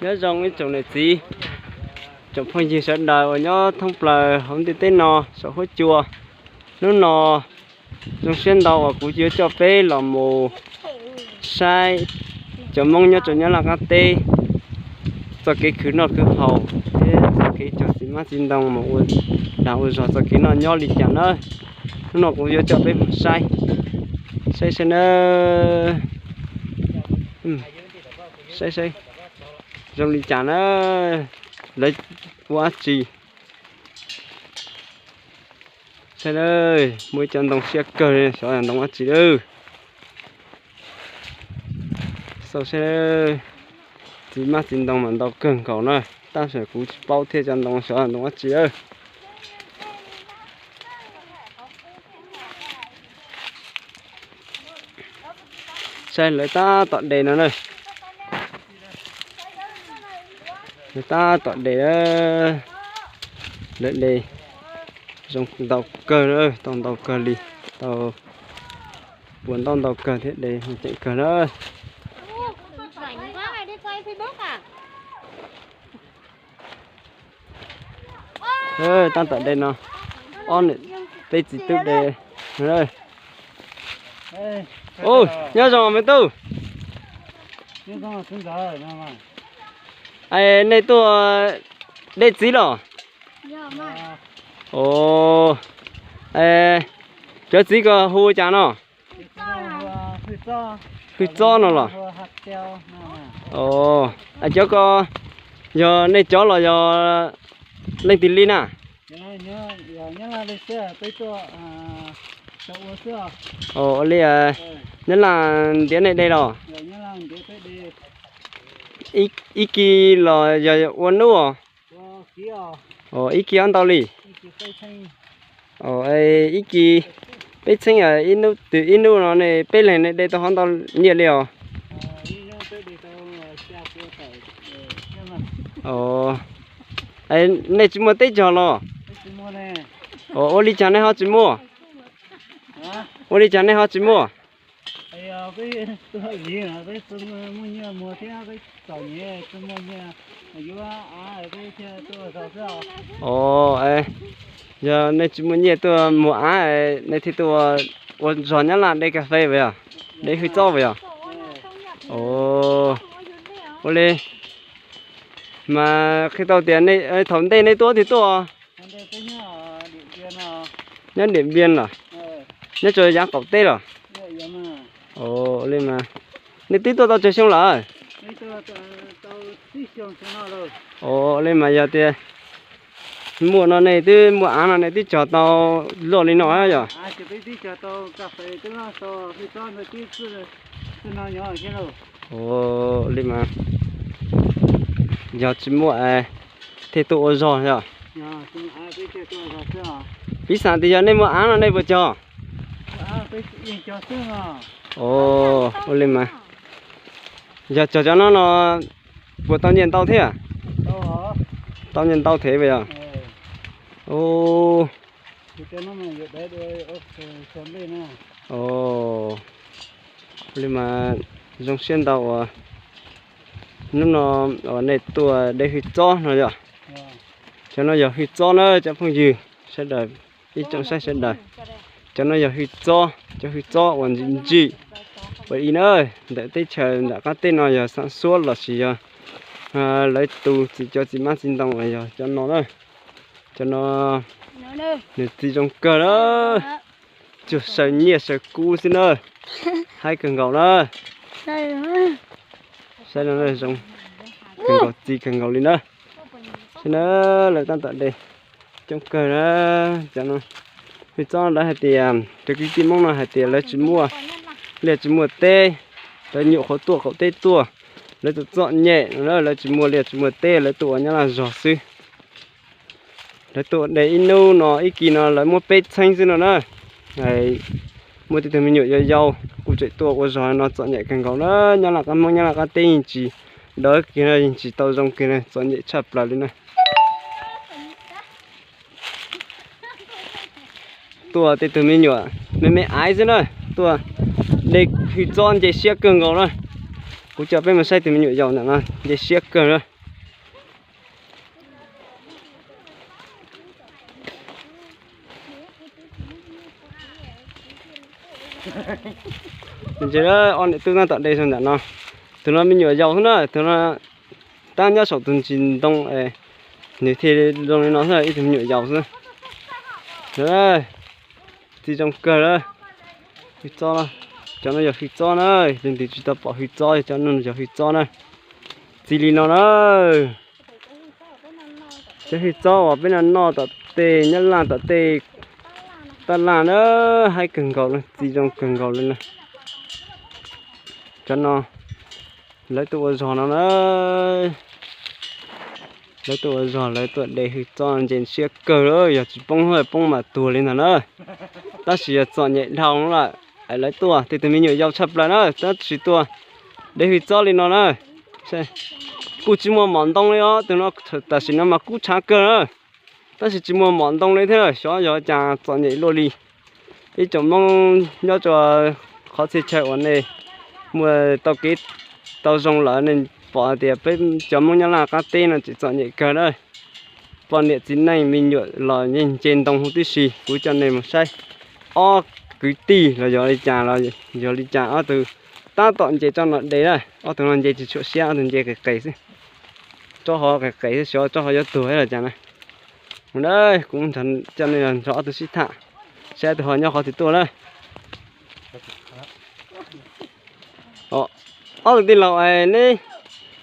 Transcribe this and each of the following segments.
Nyob zoo ib tsoom niam txiv, tsoom phooj ywg sawv daws uas nyob thoob plaws hauv ntiaj teb no saum huab cua. Hnub no zoo siab ntau uas kuv yuav coj peb los mus saib cov Hmoob nyob rau Nyab Laj qab teb txoj kev khwv noj khwv haus thiab txoj kev cog txiv hmab txiv ntoo mus ua dag ua zog txoj kev noj nyob li cas na. Hnub no kuv yuav coj peb mus saib, saib saib na, saib saib zoo li cas na, lawv ua dab tsi. Saib na, muaj ib cov ntoo siab kawg, xyov ntoo dab tsi lawm. Xauj saib, txiv hmab txiv ntoo mas ntau kawg nkaus na, tab sis kuv tsis paub thiab cov ntoo xyov ntoo dab tsi lawm. Saib lawv tab tom de no na. Lawv tab tom de, lawv de zoo ntau kawg, tau ntau kawg li, tau puas ntaub ntau kawg thiab, de ceev kawg na. Tab tom de no, ob niam peb txiv tub de. Nyob zoo me tub. Nej tuaj de txiv los? Cov txiv ko hu ua cas no? Hwj Txob no los? Cov ko yog nej cov los yog leej twg li na? Ua li, Nyab Laj ntiav nej de los? Ib kis los yog ua nub? Ib kis ob ntau li. Ib kis peb txheeb, ib hnub twg ib hnub no nej peb leeg nej de tau hov ntau nyiaj li os? Nej tsis muaj teb cog los? Ua li cas nej ho tsis muaj? Ua li cas nej ho tsis muaj? Yog nej tsis muaj nyiaj tuaj muag av, nej thiaj tuaj ua zog Nyab Laj de kas fes vas yog? De hwj txob vas yog? Ua li mas qhia tau tias thaum ntej nej tuaj twg tuaj? Nyob Diam Npias los? Nyob rau yav qaum teb los? Ua li mas nej twb tuaj tau tsawg xyoo lawm? Ua li mas yog tias muaj no nej twb muaj av no nej twb cog tau loj li no yog? Ua li mas yog tsis muaj thiaj tuaj ua zog yog? Piv xam tias yog nej muaj av no nej puas cog? Ua li mas yog cog cov no no puas tau nyiaj ntau thiab? Tau nyiaj ntau thiab yog? Ua li mas zoo siab ntau uas hnub no uas nej tuaj de hwj txob no yog? Cov no yog hwj txob na cov phooj ywg sawv daws, ib tsoom saib sawv daws. Cov no yog hwj txob, cov hwj txob uas ntsim ntsim ua ib na, ntawm teb chaws nram qab teb no yog xav xuab lossis yog lawv tus txiv cov txiv hmab txiv ntoo uas yog cov no na. Cov no nws txiv zoo kawg na, tsuas saw nyiaj saw kub xwb na. Haib kawg nkaus na. Saib no zoo kawg nkaus, txiv kawg nkaus li na. Saib na, lawv tab tom de coob kawg na. Cov no hwj txob lawv hais tias cov kwv tij Hmoob no hais tias lawv tsis muaj liaj tsis muaj teb, lawv nyuam qhuav tuaj qaum teb tuaj, lawv txom txom nyem no lawv tsis muaj liaj tsis muaj teb, lawv tuaj ua Nyab Laj zog xwb. Lawv tuaj de ib hnub no ib kis no lawv muab peb txheeb xwb no na. Muaj tej tug me nyuam yau yau kuj tseem tuaj ua zog no txom nyem kawg nkaus na. Nyab Laj qab Hmoob Nyab Laj qab teb yeej tsis dawb kiag na, yeej tsis tau zoo kiag na, txom nyem tshaj plaws li na. Tuaj tej tug me nyuam me me aiv xwb na, tuaj de hwj txob nce siab kawg nkaus na. Kuv coj peb mus saib tus me nyuam yaus ntawm no nce siab kawg na. Ntshe ob niam tub tab tom de zog ntawm no. Tus no me nyuam yaus xwb na, tus no tab nyob saum tus ntsis ntoo, nws thiaj zoo li no xwb, ib tug me nyuam yaus xwb. Txiv zoo kawg lawm. Hwj txob, cov no yog hwj txob na, leej twg tsis tau pom hwj txob, cov no yog hwj txob na. Txiv li no na. Cov hwj txob uas peb noj noj tom tej Nyab Laj tom tej taj laj na, haib kawg nkaus li, txiv zoo kawg nkaus li na. Cov no lawv tuaj ua zog no na. Lawv tuaj ua zog, lawv tuaj de hwj txob nce siab kawg lawm, yog tsis poob poob mas tuag li ntag na. Tab sis yog txom nyem dhau lawm, lawv tuaj tej tus me nyuam yaus tshaj plaws na tab sis tuaj de hwj txob li no na. Kuj tsis muaj mom ntoo li os, tus no tam sim no mas kub tshav kawg na, tab sis tsis muaj mom ntoo li thiab, xyov yog cas txom nyem luaj li. Ib tsoom Hmoob nyob rau qhov txhia chaw uas nej muaj tau kev tau zoo lawm nej pom tias peb cov Hmoob Nyab Laj qab teb no tseem txom nyem kawg na. Poj niam txiv neej me nyuam los yeej nce ntoo huv tib si. Kuv coj nej mus saib ob kwv tij los yog li cas los yog li cas, ob tug tab tom nce tsob no de na. Ob tug no nce tsis tshua siab, ob tug nce qis qis xwb. Tsob hov qis qis xwb, xyov tsob hov yuav tuag los cas na. Mus na, kuv coj nej nrog ob tug sib tham, saib ob tug ho nyob qhov twg tuaj na. Ob tug tij laug, neb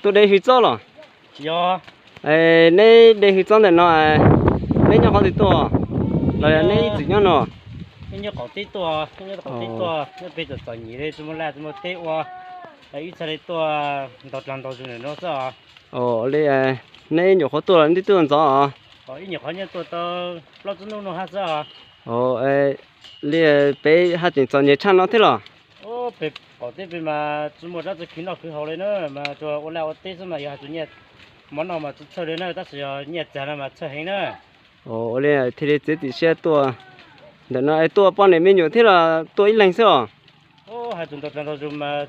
tuaj de hwj txob los? Neb de hwj txob ntawm no, neb nyob qhov twg tuaj? Los yog neb ib txwm nyob no? Ib txwm tuaj, peb txom txom nyem li, tsis muaj laj tsis muaj teb ua, ib txhia li tuaj ntaus dlaag ntaus zug ntawm no xwb os. Li neb nyuam qhuav tuaj los twb tuaj ntxov os? Ib nyuam qhuav nyob tuaj tau plaub tsib hnub no hab xwb os. Li peb haj tseem txom nyem tshaj no thiab los? Peb qaum teb peb mas tsis muaj dab tsi khwv noj khwv haus li na, mas tsuas ua laj ua teb xwb mas yog hais tias nyiaj mov noj mas tsis txhawj li na, tab sis yog nyiaj txag no mas txhawj heev na. Ua li thiaj li txiav txim siab tuaj. Ntawm no es tuaj poj niam me nyuam thiab los tuaj ib leeg xwb os? Hais txog ntau ntau zus mas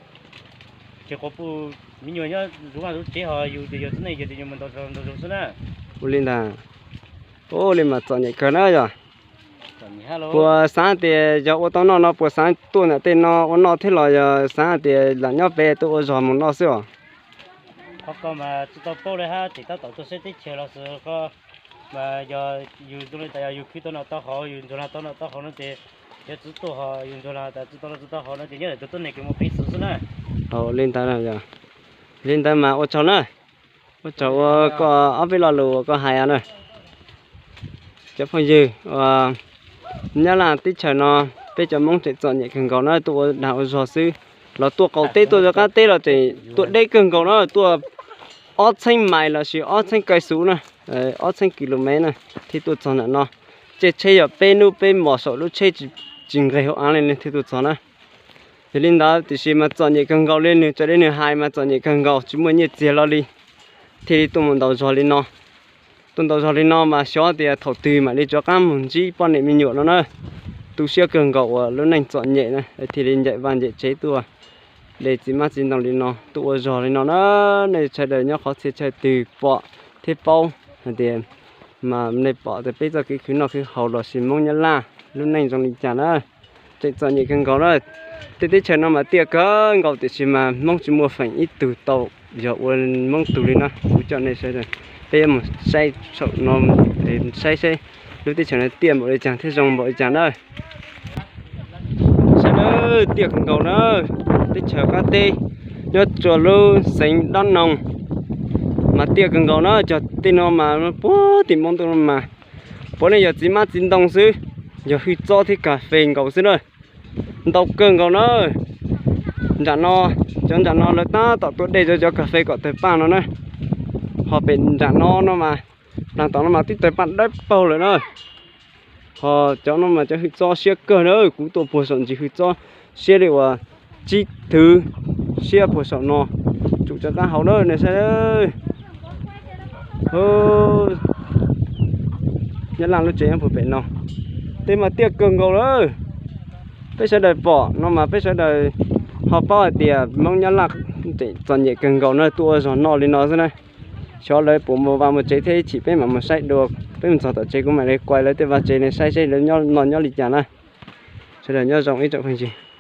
tsis quav puj, me nyuam nyob zuv vaj zuv tsev ho yus ces yog txiv neej yog tias yus mus ntau ntau zus xwb na. Ua li ntag. Ua li mas txom nyem kawg na yog. Puas xav tias yog ua tau noj no puas xav tuaj ntawm tej no ua noj thiab los yog xav tias lam nyob pem tuaj ua zog mus noj xwb os? Qhov ko mas tsis tau paub li hab, tseem tab tom tuaj saib teb chaws los xwb ko. Mas yog yus zoo li tas yog yus khwv tau noj tau haus, yus ntsuag lag tau noj tau haus no ces yog tsis tuaj ho yus ntsuag lag tas tsis tau noj tsis tau haus no ces nyob ntawm tus tuab neeg kws mus qev xwm xwb na. Li ntawd, li ntawd mas ua tsaug na. Ua tsaug ua koj ob peb lo lus uas koj hais na. Cov phooj ywg, Nyab Laj teb chaws no peb cov Hmoob tseem txom nyem kawg nkaus na, tuaj ua dag ua zog xwb, los tuaj qaum teb tuaj rov qab teb los tseem tuaj deb kawg nkaus na, tuaj ob txheeb mais lossis ob txheeb kais xuv na, ob txheeb kis lus mev na, thiaj tuaj txog ntawm no. Caij tsheb yog peb hnub peb mos saum lub tsheb tsis nqes hauv av li thiaj tuaj txog na. Yog li ntawd tiam sis mas txom nyem kawg nkaus li, nws raws li nws hais mas txom nyem kawg nkaus tsis muaj nyiaj txiag lo li, thiaj li tuaj mus ntaus zog li no. Tuaj ntaus zog li no mas xyov tias thaum twg mam li rov qab mus ntsib poj niam me nyuam no na. Tu siab kawg nkaus uas lub neej txom nyem na thiaj li ncaim vaj ncaim tsev tuaj de txiv hmab txiv ntoo li no tuaj ua zog li no na. Nej sawv daws nyob qhov txhia chaw twg pom thiab paub hais tias mas nej pom tias peb txoj kev khwv noj khwv haus lossis Hmoob Nyab Laj lub neej zoo li cas na. Tseem txom nyem kawg nkaus na. Tej teb chaws no mas tiaj kawg nkaus tiam sis mas Hmoob tsis muaj feem ib tug tau yog ua Hmoob tug li na. Kuv coj nej sawv daws peb yuav mus saib saum no, saib saib lub teb chaws no tiaj npaum li cas thiab zoo npaum li cas na. Sawv daws, tiaj kawg nkaus na. Teb chaws qab teb nyob rua lub xeev Dab Noog mas tiaj kawg nkaus na. Cog tej no mas puag tim npoo ntuj no mas puav leej yog txiv hmab txiv ntoo xwb, yog hwj txob thiab kas fes nkaus xwb na. Ntau kawg nkaus na. Nram no, cov nram no lawv tab tom tuaj dej rau cov kas fes kom tawg paj no na. Ho pem nram no no mas, nram tom no mas twb tawg paj dawb paug lawm na. Ho cov no mas cov hwj txob siab kawg na, kuv tuaj puag saum ntsis hwj txob siab li uas tsib thwv siab puag saum no, tsum cov qab hau na nej saib. Nyab Laj lub tsev nyob puag pem no, tej mas tiaj kawg nkaus lawm. Peb sawv daws pom no mas peb sawv daws ho paub hais tias Hmoob Nyab Laj Txom nyem kawg nkaus na, tuaj ua zog noj li no xwb na. Xyov lawv puas mus vaj mus tsev thiab, ib chim peb mam mus saib dua. Peb mus txog tom tsev kuv mam li kuaj lawv tej vaj tsev ne, saib seb lawv nyob no nyob li cas na. Sawv daws nyob zoo ib tsoom phooj ywg.